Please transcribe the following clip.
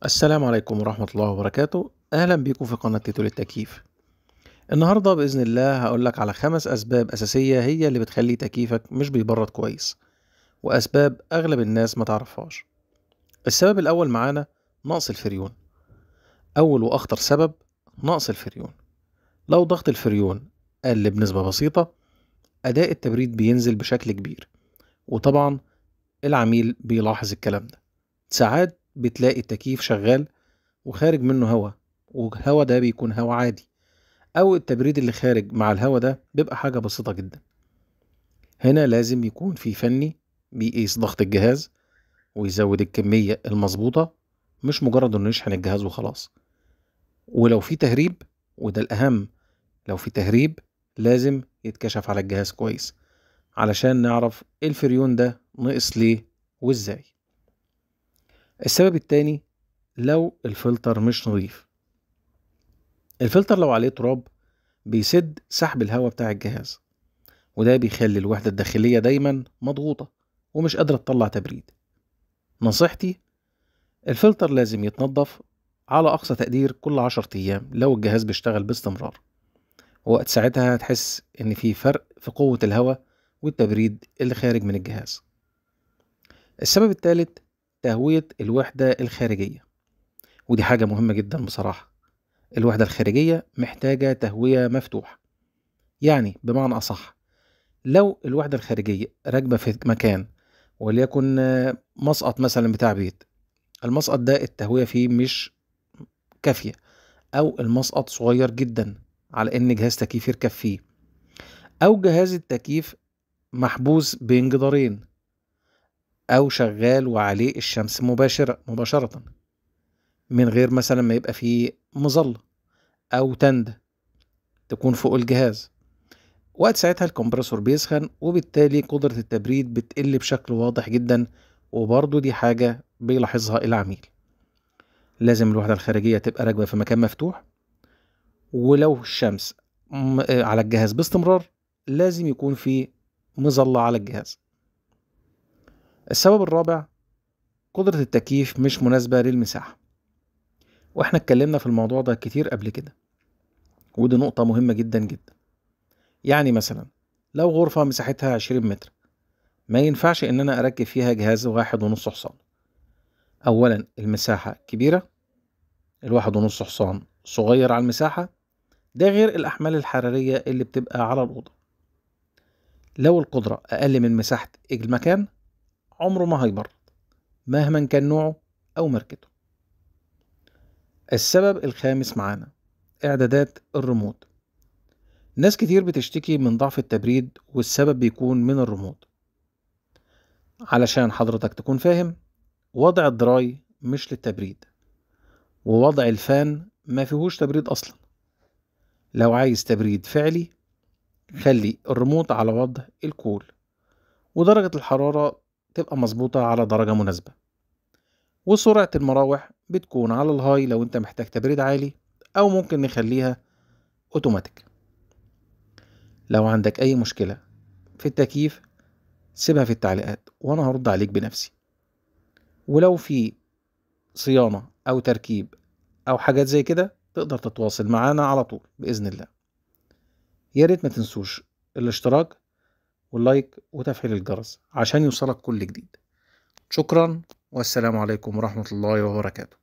السلام عليكم ورحمة الله وبركاته. أهلا بيكم في قناة تيتو للتكييف. النهاردة بإذن الله هقولك على 5 أسباب أساسية هي اللي بتخلي تكييفك مش بيبرد كويس، وأسباب أغلب الناس ما تعرفهاش. السبب الأول معانا نقص الفريون. أول وأخطر سبب نقص الفريون. لو ضغط الفريون قل بنسبة بسيطة أداء التبريد بينزل بشكل كبير، وطبعا العميل بيلاحظ الكلام ده. ساعات بتلاقي التكييف شغال وخارج منه هوا، والهوا ده بيكون هوا عادي، او التبريد اللي خارج مع الهوا ده بيبقى حاجة بسيطة جدا. هنا لازم يكون في فني بيقيس ضغط الجهاز ويزود الكمية المظبوطة، مش مجرد انه يشحن الجهاز وخلاص. ولو في تهريب، وده الأهم، لو في تهريب لازم يتكشف على الجهاز كويس علشان نعرف الفريون ده نقص ليه وازاي. السبب التاني لو الفلتر مش نظيف. الفلتر لو عليه تراب بيسد سحب الهواء بتاع الجهاز، وده بيخلي الوحدة الداخلية دايما مضغوطة ومش قادرة تطلع تبريد. نصيحتي الفلتر لازم يتنظف على أقصى تقدير كل 10 أيام لو الجهاز بيشتغل باستمرار، وقت ساعتها هتحس إن في فرق في قوة الهواء والتبريد اللي خارج من الجهاز. السبب الثالث تهوية الوحدة الخارجية، ودي حاجة مهمة جدا بصراحة. الوحدة الخارجية محتاجة تهوية مفتوحة، يعني بمعنى أصح لو الوحدة الخارجية راكبة في مكان وليكن مسقط مثلا بتاع بيت، المسقط ده التهوية فيه مش كافية، أو المسقط صغير جدا على إن جهاز تكييف يركب فيه، أو جهاز التكييف محبوس بين جدارين، أو شغال وعليه الشمس مباشرة من غير مثلا ما يبقى فيه مظلة أو تندة تكون فوق الجهاز. وقت ساعتها الكمبرسور بيسخن، وبالتالي قدرة التبريد بتقل بشكل واضح جدا، وبرضو دي حاجة بيلاحظها العميل. لازم الوحدة الخارجية تبقى راكبة في مكان مفتوح، ولو الشمس على الجهاز باستمرار لازم يكون في مظلة على الجهاز. السبب الرابع قدرة التكييف مش مناسبة للمساحة، واحنا اتكلمنا في الموضوع ده كتير قبل كده، ودي نقطة مهمة جدا جدا. يعني مثلا لو غرفة مساحتها 20 متر ما ينفعش ان انا اركب فيها جهاز 1.5 حصان. اولا المساحة كبيرة، 1.5 حصان صغير على المساحة، ده غير الاحمال الحرارية اللي بتبقى على الأوضة. لو القدرة اقل من مساحة المكان عمره ما هيبرد مهما كان نوعه أو ماركته. السبب الخامس معانا إعدادات الريموت. ناس كتير بتشتكي من ضعف التبريد، والسبب بيكون من الريموت. علشان حضرتك تكون فاهم، وضع ال dry مش للتبريد، ووضع ال fan ما فيهوش تبريد أصلا. لو عايز تبريد فعلي خلي الريموت على وضع ال cool، ودرجة الحرارة تبقى مظبوطة على درجة مناسبة، وسرعة المراوح بتكون على ال high لو انت محتاج تبريد عالي، او ممكن نخليها اوتوماتيك. لو عندك اي مشكلة في التكييف سيبها في التعليقات وانا هرد عليك بنفسي. ولو في صيانة او تركيب او حاجات زي كده تقدر تتواصل معانا على طول بإذن الله. يا ريت ما تنسوش الاشتراك واللايك وتفعيل الجرس عشان يوصلك كل جديد. شكرا والسلام عليكم ورحمة الله وبركاته.